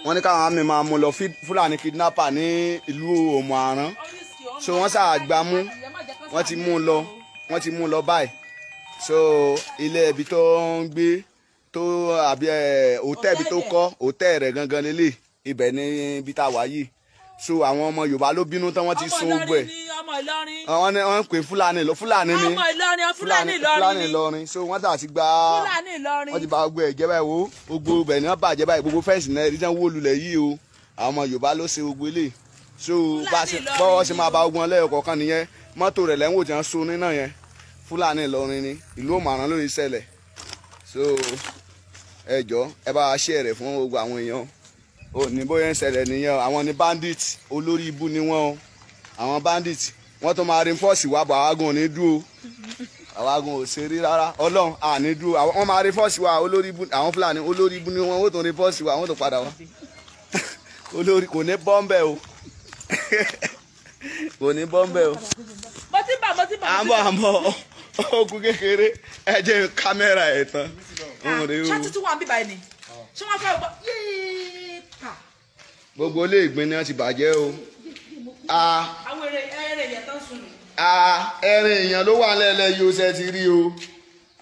Wọ́n ní káwọn àmì máa mú lọ Fúlàní kidnapper ní ìlú Òmù-Àrán. So wọ́n ṣàgbámú, wọ́n ti mú un lọ, wọ́n ti mú un lọ báyìí. So ilé ibi tó ń gbé tó àbí hòtẹ́ẹ̀lì ibi tó kọ́, hòtẹ́ẹ̀lì rẹ̀ gangan lélẹ̀, ibẹ̀ ní ibi tá a wà yìí. So àwọn ọmọ Yorùbá ló bínú tán, wọ́n ti sun gbogbo ẹ̀. Wọ́n ní wọ́n ń pè Fúlàní lọ, Fúlàní ni. Ọmọ Ìlọrin, Fúlàní Ìlọrin Ìlọrin. So wọ́n tà ti gba Fúlàní Ìlọrin. Wọ́n ti bà gbogbo ẹ̀ jẹ́ báyìí wo, gbogbo ibẹ̀ ni wọ́n bàjẹ́ báyìí, gbogbo fẹ́ǹsì náà ẹ̀rí tí wọ́n wó lulẹ̀ yìí o. Àwọn ọmọ Yorùbá ló ṣe gbogbo eléyìí. So bọ́wọ́ ṣe máa bá ogun ọlẹ́yọ̀ kọ̀ọ̀kan nìyẹn. Mọ́tò rẹ̀ lẹ́wọ̀n tí wọ́n so nínà yẹn. Fúlàní Ìlọrin ni, ìlú Òmù-Àrán ló ń ṣẹlẹ̀. So ẹ jọ̀ọ́ ẹ bá wa share rẹ̀ fún gbogbo àwọn èèyàn. Ò ní bóyá ń ṣẹlẹ̀ nìyẹn. Àwọn ni bandit, olórí ibú ni wọ́n o. Àwọn bandit wọ́n tún máa reinforce wa bọ̀, àwa gan ò ní dúró. Àwa gan ò ṣe rí rárá. Ọlọ́run à ní dúró. Wọ́n máa reinforce wa, olórí ibú, àwọn Fúlàní olórí ibú ni wọ́n, wọ́n tún reinforce wa, wọ́n tún padà wá. Olórí kò ní bọ́m̀bẹ̀ o. Kò ní bọ́m̀bẹ̀ o. Mo ti bà, mo ti bà. À ń bọ̀, à ń bọ̀. Ogun kékeré ẹ jẹ́ kámẹ́rà ẹ̀ tán. Ṣé tuntun wà ń bíbá ẹni? Ṣé wọ́n fẹ́ gbọ́? Yéé pa. Gbogbo ilé ìgbín ni wọ́n ti bàjẹ́ o. Àwọn eré èèyàn tán sùn. Ẹrin èèyàn ló wà lẹ́lẹ́ yìí ó ṣe ti rí o.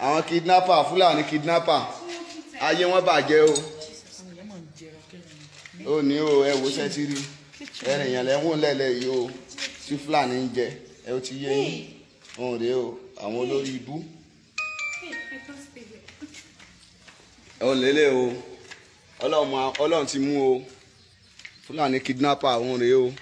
Àwọn kidnapper, Fúlàní kidnapper, ayé wọn bàjẹ́ o. Ó ní o, ẹ wò ṣe ti rí. Ẹrin èèyàn lẹ́wọ̀n lẹ́lẹ́ yìí o tí Fúlàní ń jẹ, ẹ ó ti yé yín. Òun rèé o, àwọn olórí ibú. Ó lélẹ̀ o, Ọlọ́run ti mú o. Fúlàní kidnapper òun rèé o.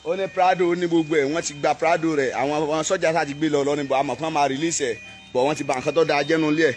Ó ní Prado, ó ní gbogbo ẹ̀, wọ́n ti gba Prado rẹ̀. Àwọn sọ́jà sá ti gbé lọ lọ níbo, àmọ́ fún wọn máa release ẹ̀, bọ̀ wọ́n ti bà nǹkan tó dáa jẹ́nu ilé ẹ̀.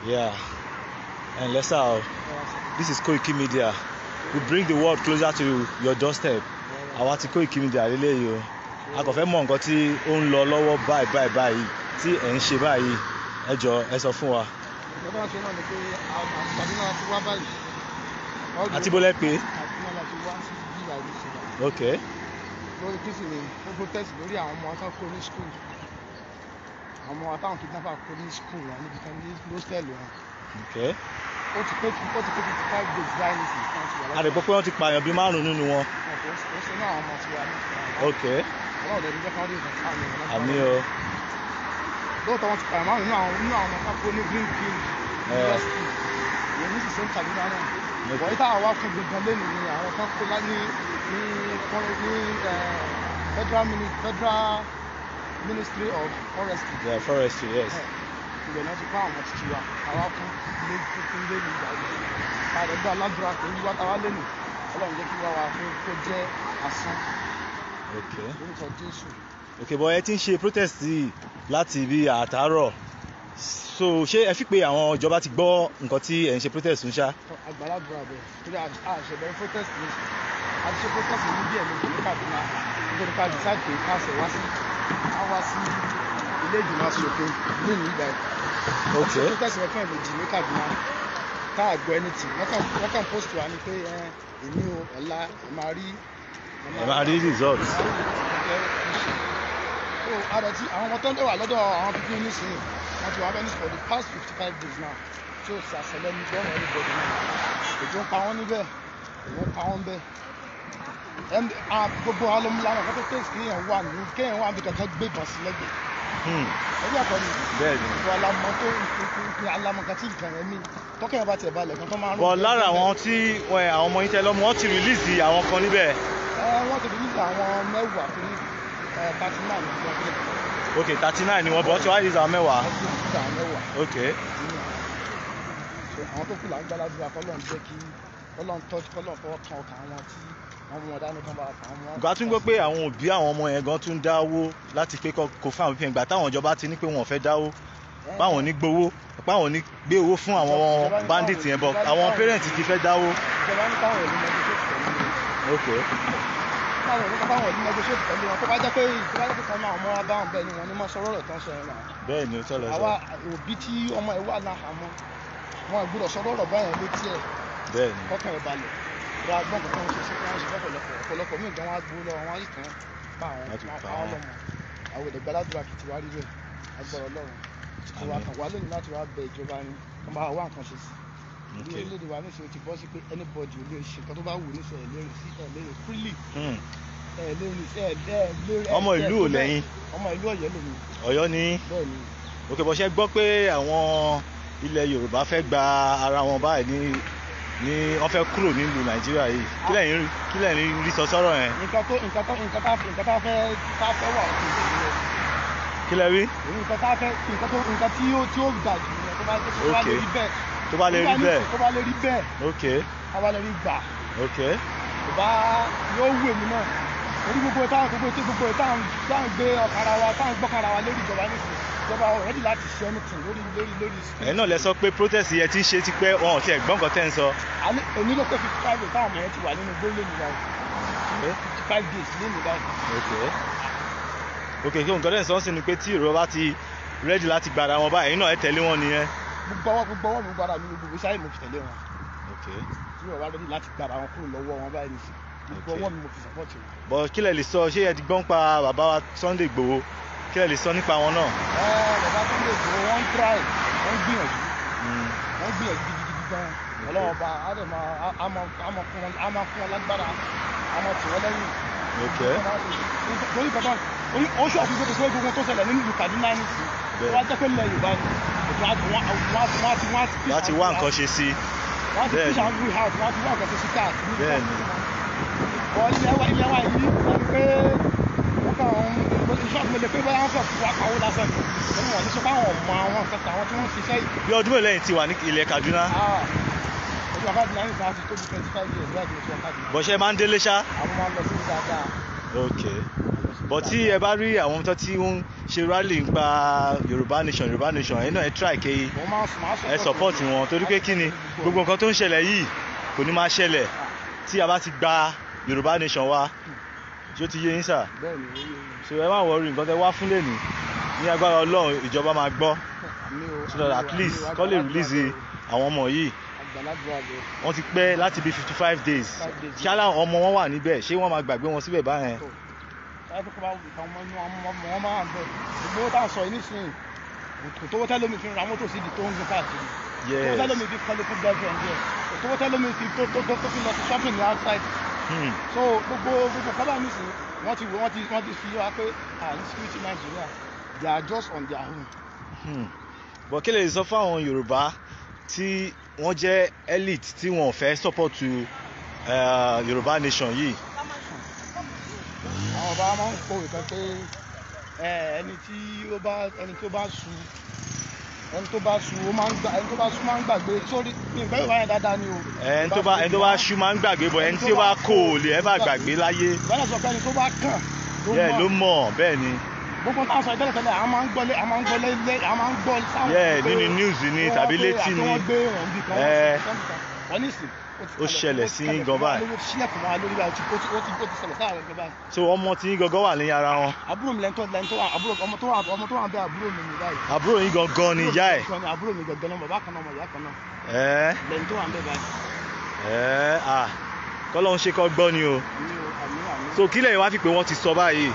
Yeah, and Lesa, this is Koiki Media. We bring the world closer to your doorstep. Àwa ti Koiki Media lélẹ́yìí o. A kò fẹ́ mọ̀ nǹkan tí ó ń lọ lọ́wọ́ báyìí báyìí báyìí tí ẹ̀ ń ṣe báyìí. Ẹ jọ̀ọ́ ẹ sọ fún wa. Àti bó lẹ́ pé? Ok. Lórí kí sì ni ó protest lórí àwọn ọmọ tó kó ní school. Àwọn ọmọ táwọn kidnapper kó ní school wọn níbi kan ní hostel wọn. Ok. Ó ti pé 55 days báyìí nísìnyí kan ti wà A lè gbọ́ pé wọ́n ti pààyàn bíi márùn-ún nínú wọn. Ó ṣe náà àwọn ọmọ tiwa ní. Ok. Ọlọ́run lè jẹ́ ká rí nǹkan sáà ní ọ̀nà. Àmín o. Lóòótọ́ wọ́n ti pààyàn márùn-ún nínú àwọn ọmọ tó kó ní Greenfield University. Ìyẹn ní sísè ń Kaduna náà. Wọ́n yí táwọn wá fún gbọ̀ngàn lẹ́nu ni àwọn tó kó lá ní Federal Ministry of Forestry. Yeah, forestry, yes. Ibẹ̀ náà ti kó àwọn títí wa, àwa fún ilé tuntun lé ní ìgbà yìí. Padà gba aládùúrà pé wíwá táwa lẹ́nu, Ọlọ́run jẹ́ kí wá wa kó jẹ́ asán. Okay. Lórúkọ Jésù. Okay, but ẹ ti ń ṣe protest yìí láti ibi àtàárọ̀. So ṣé ẹ fi pé àwọn ìjọba ti gbọ́ nǹkan tí ẹ̀ ń ṣe protest ń ṣá? Àgbàlagbà bẹ̀ torí àṣẹbẹ̀rẹ̀ protest ní a ti ṣe protest ní bí ẹ̀mejì ní Kaduna nítorí ká decide pé ká ṣe wá sí ilé ìgbìmọ̀ aṣòfin nínú ìgbà yìí. Okay. Protest rẹ̀ fún ẹ̀mejì ní Kaduna ká àgbọ̀ anything wọ́n kàn post wa ni pé èmi ò ọ̀la ẹ̀ máa rí. Ẹ máa rí result. Ó So àdàtí àwọn ọmọ tó ń dẹ̀wà lọ́dọ̀ àwọn pípín nísìnyí, wọ́n ti wà bẹ́ẹ̀ ní for the past 55 days now, tí ó sì àṣẹlẹ̀ ní gbọ́ràn everybody náà. Òjò ń pa wọ́n níbẹ̀, òun pa wọ́n bẹ́ẹ̀. Gbogbo alómúlára kan tó tẹ̀sí kéèyàn wà ní kéèyàn wà níbi kankan gbé ìbọn sí lẹ́gbẹ̀ẹ́. Ẹbí àkọ́ni. Bẹ́ẹ̀ ni. Gbogbo alamọ tó alamọ kan tí nǹkan yẹn mí tọ́kẹ́yìn bá tiẹ̀ balẹ̀ kan tó máa ń Bọ̀ lára àwọn tí àwọn ọmọ yín tẹ lọ́mọ, wọ́n ti release àwọn kan níbẹ̀. Ẹ wọ́n ti release àwọn 10 torí 39 ní wọ́n fi. Ok, 39 ni wọ́n bọ̀, tí wọ́n á release àwọn 10. Wọ́n ti release àwọn 10. Ok. So àwọn tó kù là ń gbàládùra kọ́lọ́n jẹ́ kí kọ́lọ́n tọ́jú, kọ́lọ́n fọwọ́ kan ọkàn àwọn tí wọ́n mú wọn dání kan bá fà wọ́n. Ìgbà tún gbọ́ pé àwọn òbí àwọn ọmọ yẹn gan tún dáwó láti pé kó fún àwọn pípẹ́, ìgbà táwọn ìjọba ti ní pé wọn ò fẹ́ dáwó, páwọn ò ní gbowó, páwọn ò ní gbé owó fún àwọn bandits yẹn, bọ̀ àwọn parents ti fẹ́ dáwó. Ìjọba ní káwọn ìlú negotiate pẹ̀lú wọn. Ok. Káwọn ìlú negotiate pẹ̀lú wọn, tó bá jẹ́ pé kan náà ọmọ wa bá wọn bẹ́ẹ̀ ni wọ́n ní mọ́ sọ̀rọ̀ rẹ̀ tán sọ yẹn náà. Bẹ́ẹ̀ ni ó tọ́ lọ sọ. Àwa òbí tí ọmọ ẹ̀ wà láhàámọ́, wọn gbọ́dọ̀ sọ̀rọ̀ ọ̀rọ̀ báyẹn létí ẹ̀. Bẹ́ẹ̀ ni. Kọ́kàn ẹ̀ balẹ̀ ra gbọ́n kankan ṣe sí wọn ṣe fọ́pọ̀lọpọ̀ ọ̀pọ̀lọpọ̀ míì gan wọn á gbowó lọ́wọ́ wọn á sì tán pa àwọn Wọ́n ti pa pa wọn wọ́n. lọ́mọ. Àwọn èdè gbàládùra kìtì wá rí bẹ́ẹ̀, agbára Ọlọ́run tó wá kàn wá lónìí láti wá bẹ ìjọba ni kí wọ́n bá wá nǹkan ṣe sí ní orílẹ̀-èdè wa níṣẹ́. Ó ti bọ́ sí pé anybody ò lè ṣe nǹkan tó bá wù níṣẹ́, ẹ̀ lè rìn sí, ẹ̀ lè rìn freely, ẹ̀ lè rìn sí, ẹ̀ lè rìn. Ọmọ ìlú ò lẹ́yìn? Ọmọ ìlú Ọ̀yọ́ lèmi. Ọ̀yọ́ ni? Bẹ́ẹ̀ ni. Ok, bó ṣe gbọ́ pé àwọn ilẹ̀ Yorùbá fẹ́ gba ara wọn báyìí ní wọ́n fẹ́ kúrò nílùú Nàìjíríà yìí, kí lẹ́yìn rí sọ sọ́rọ̀ yẹn? Nǹkan tó nǹkan tó nǹkan tá nǹkan tá fẹ́ tá fẹ́ wà òkè ìṣẹ̀lẹ̀. Kí lẹ rí? Nǹkan tá fẹ́ nǹkan tó nǹkan tí ó tí ó gbà jù nìyẹn, tó bá tó bá lè rí bẹ́ẹ̀. Tó bá lè rí bẹ́ẹ̀. Tó bá lè rí bẹ́ẹ̀. Tó bá lè rí gbà. Kò bá yóò wù èmi náà orí gbogbo táwọn gbogbo tí gbogbo táwọn táwọn gbé ọ̀kadà wa, táwọn gbọ́kadà wa lórí ìjọba nísìnyí, ìjọba already láti ṣe anything lórí. Ẹ̀yin náà lẹ sọ pé protest yẹn ti ń ṣe tipẹ́, wọn ò tiẹ̀ gbọ́ nǹkan tẹ́ ń sọ. Èmi ló pé 55 days táwọn ọmọ yẹn ti wà nínú igbó lónìí báyìí, 55 days lónìí báyìí. Ok, kí nǹkan tẹ́ ń sọ sí ni pé tí Yorùbá bá ti ready láti gbàdá wọn báyìí, ẹ̀yin náà ẹ tẹ̀lé wọn nìyẹn. Gbogbo ọwọ́ mi, gbogbo ara mi, gbogbo ìgbésí ayé mi fi tẹ̀lé wọn. Tí wọ́n bá ready láti gbàdá wọn kúrò lọ́wọ́ wọn báyìí nìsín, gbogbo ọwọ́ mi mo fi support wọn. Bọ̀ kí lẹ lè sọ, ṣé ẹ ti gbọ́n pa bàbá wa Sunday Igboho? Kí lẹ lè sọ nípa wọn náà? Ẹ bàbá Sunday Igboho, wọ́n ń try, wọ́n ń gbìyànjú, wọ́n ń gbìyànjú gidigidi gan. Ọlọ́wọ́ bá a dẹ̀ máa a máa fún wọn lágbára, a máa tì wọ́n lẹ́yìn. Torí bàbá ó ṣọ́ àfihàn tó ṣe gbogbo tó ṣẹlẹ̀ nínú ìlú Kaduna nísìnyí, wọ́n á jẹ́ pé ilẹ̀ Yorùbá ni wọ́n ti Láti wá nǹkan ṣe sí. Wọ́n ti fish and root house, wọ́n ti wá nǹkan ṣe sí káàkiri. Bẹ́ẹ̀ ni. Wọ́n ilẹ̀ wa yìí wọ́n ti pé wọ́n kàn ń iṣẹ́ àti pé bóyá wọ́n kàn fi wá pawó lásán ni wọ́n wọ́n ní sọ pé àwọn ọmọ àwọn nǹkan àwọn tí wọ́n ń ṣiṣẹ́ yìí. Bí ọdún mélòó lẹ́yìn ti wà ní ilẹ̀ Kaduna? Ojú wa Kaduna ní sáà ti tó bí 25 years báyìí tí mo ti wà Kaduna. Bọ̀ ṣe máa ń délé ṣá? Àwọn máa ń lọ sí dáadáa. Ok, bọ̀ tí ẹ bá rí àwọn tó ti ń ṣe rally ń pa Yorùbá nation, Yorùbá nation, ẹ̀yin náà ẹ try ké Mo máa ń máa ẹ support wọn, torí pé kí ni, gbogbo nǹkan tó ń ṣẹlẹ̀ yìí kò ní máa ṣẹlẹ̀ tí a bá ti gba Yorùbá nation wa. Ṣé ó ti yé yín sà? Bẹ́ẹ̀ ni, ó yé mi. So ẹ má worry, nǹkan tẹ wá fún lẹ́nu ní agbára Ọlọ́run, ìjọba máa gbọ́, Àmín o, so that àmín o, at least àmín o, kọ́ lè release àwọn ọmọ yìí. Àgbàlagbà bẹ́ẹ̀. Wọ́n ti pẹ́ láti bí 55 days. 55 days. Ṣálá ọmọ wọn wà níbẹ̀, ṣé wọ́n máa gbàgbé wọn síbẹ̀ báyẹn? Tó táyà kókó bá wù ká ọmọ inú àwọn ọmọ wọn máa ń bẹ, gbogbo tá à ń sọ yìí nísìnyí, kò tówó tẹ́lómi fi ra mọ́tò síbi tó ń gun káàkiri, kò tówó tẹ́lómi fi kọ́lé fún girlfriend yẹ, kò tówó tẹ́lómi fi tó fi lọ sí shopping ní outside. So gbogbo kábà nísìnyí, wọ́n ti fi wá pé ní security Nigeria, they are just on their own. But kí lè sọ fún àwọn Yorùbá tí wọ́n jẹ́ elite tí wọ́n ò fẹ́ support Yorùbá nation yìí? Àwọn ọba máa ń kọ̀wé kan pé ẹni tó bá su ó máa ń gbà, ẹni tó bá su máa ń gbàgbé sórí nǹkan Yorùbá yẹn dáadáa ni o. Ẹni tó bá ṣú máa ń gbàgbé, bọ̀ ẹni tí ó bá kó o lè ẹ bá gbàgbé láyé. Ìbára sọ pé ẹni tó bá kàn ló Yeah, ló mọ̀. mọ̀, bẹ́ẹ̀ ni. Gbogbo táwọn sọ tẹ́lẹ̀tẹ́lẹ̀, a máa ń gbọ́ lé a máa ń gbọ́ sáwọn. Yeah, nínú news ni tàbí létí ni. Wọ́n gbé èèyàn bí kan, wọ́n ṣe kan, wọ́n nísìn. Ó ṣẹlẹ̀ sí yín gan báyìí. Ó ti ṣílẹ̀kùn mọ́ wa lórí báyìí, ó ti ṣẹlẹ̀ sáà gan báyìí. So ọmọ tí yín gangan wà ní ara wọn? Àbúrò mi lẹ́ńtọ́ wà, àbúrò ọmọ tó wà bẹ́ẹ̀, àbúrò mi ni báyìí. Àbúrò yín gangan ni ìyá ẹ̀? Àbúrò mi gangan ni, àbúrò mi gangan náà, bàbá kan náà, ọmọ ìyá kan náà lẹ́ni tó wà ń bẹ̀ báyìí. Ẹ ah, kọ́lọ́hún ṣe kọ́ gbọ́ ni o. Àmín o, àmín, àmín. So kí lẹ́yìn wá fi pé wọ́n ti sọ báyìí,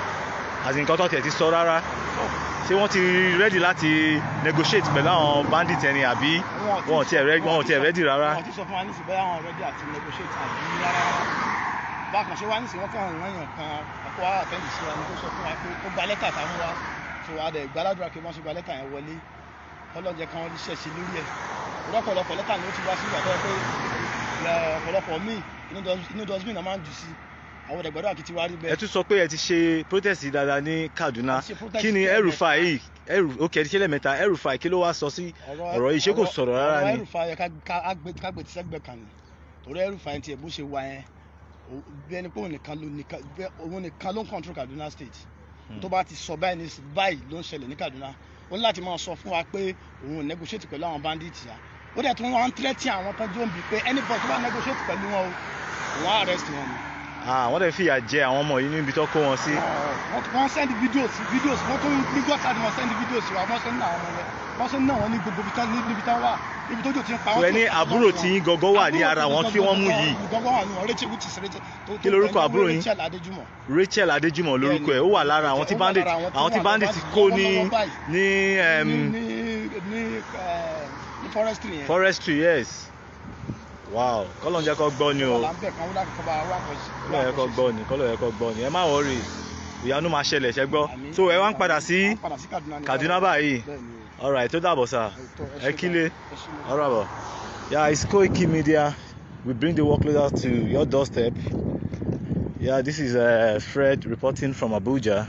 Àti nǹkan tó tiẹ̀ ti sọ rárá, ṣé wọ́n ti ready láti negotiate pẹ̀lú àwọn bandit ẹni, àbí wọn ò tiẹ̀ ready rárá? Wọn ò ti sọ fún wa nísìnyí bóyá wọn ready àti negotiate àbí rárá. Bákan ṣe wá nísìnyí, wọ́n kàn rán èèyàn kan kó wá attend sí wa ní, kó sọ fún wa pé ó gba lẹ́tà táwọn wá tó wá dẹ̀ gbàdúrà pé wọ́n ṣe gba lẹ́tà yẹn wọlé, ọlọ́jẹ́ kan ríṣẹ́ ṣe lórí ẹ̀. Ọ̀pọ̀lọpọ̀ lẹ́tà ni ó ti wá sí ìgbà tó yẹ pé ọ̀pọ̀lọpọ̀ míì inú dustbin náà máa ń jù sí. Àwọn ọ̀dẹ̀ kí ti wá rí bẹ́ẹ̀. Ẹ tún sọ pé ẹ ti ṣe protest yìí dáadáa ní Kaduna. A ṣe protest Kí ni lẹ́ẹ̀mẹ́ta. El-Rufai yìí, ok, ẹ ti ṣe lẹ́ẹ̀mẹ́ta. El-Rufai, kí ló wá sọ sí ọ̀rọ̀ yìí? Ṣé kò sọ̀rọ̀ rárá Ọ̀rọ̀ ni? El-Rufai yẹ ká gbé ti sẹ́gbẹ̀ kan ni, torí El-Rufai tiẹ̀ bó ṣe wà yẹn, bí ẹni pé òun nìkan ló ń control Kaduna State. Tó bá ti sọ báyìí ní báyìí ló ń ṣẹlẹ̀ ní Kaduna. Ó ní láti máa sọ fún wa pé òun ò negotiate pẹ̀lú àwọn bandits yà. Ó dẹ̀ tún wọ́n ń threaten àwọn tó jó ń bi pé anybody tó bá negotiate pẹ̀lú wọn o, òun á arrest wọn ni. Ah, wọ́n dẹ̀ fìyà jẹ àwọn ọmọ yìí níbi tó kó wọn sí. Wọ́n send videos, videos. Wọ́n tún ní gọ́tà ni wọ́n send videos wa. Wọ́n send àwọn ọmọ yẹn, wọ́n send náà wọ́n ní gbogbo níbi tán wà, níbi tójò ti ń pa So wọ́n. ẹ ní àbúrò tí yín gọgọ́ wà ní ara àwọn tí wọ́n mú yìí? Gọ́gọ́ wà ní wọn, Rachel, which is Rachel. Kí lorúkọ àbúrò yín? Rachel Adéjùmọ̀. Rachel Adéjùmọ̀ lórúkọ ẹ̀. Ó wà lára àwọn tí Ó wà bandit lára àwọn tí àwọn tí wà bandit lọ́wọ́ kó ní lọ́wọ́ báyìí. ní Ní forestry yẹn. Forestry, yes. Wow, kọ́lọ́n jẹ́ kó gbọ́ ni o. Là ń bẹ̀ kan wọ́n láti kọ́ bá wà kọ́ sí. Kọ́lọ́ yẹ kó gbọ́ ni, kọ́lọ́ yẹ kó gbọ́ ni. Ẹ má worry, ìyanu máa ṣẹlẹ̀, ṣẹ gbọ́? Àmín. So ẹ wá ń padà sí À ń padà sí Kaduna ní Kaduna báyìí? Bẹ́ẹ̀ ni o. Alright, tó dàbọ̀ sir. Ẹ Ẹ ṣé kílé. gan. Ẹ ṣé gan. Alright, bọ̀. Yeah, it's Koiki Media. We bring the work closer to your doorstep. Yeah, this is Fred reporting from Abuja.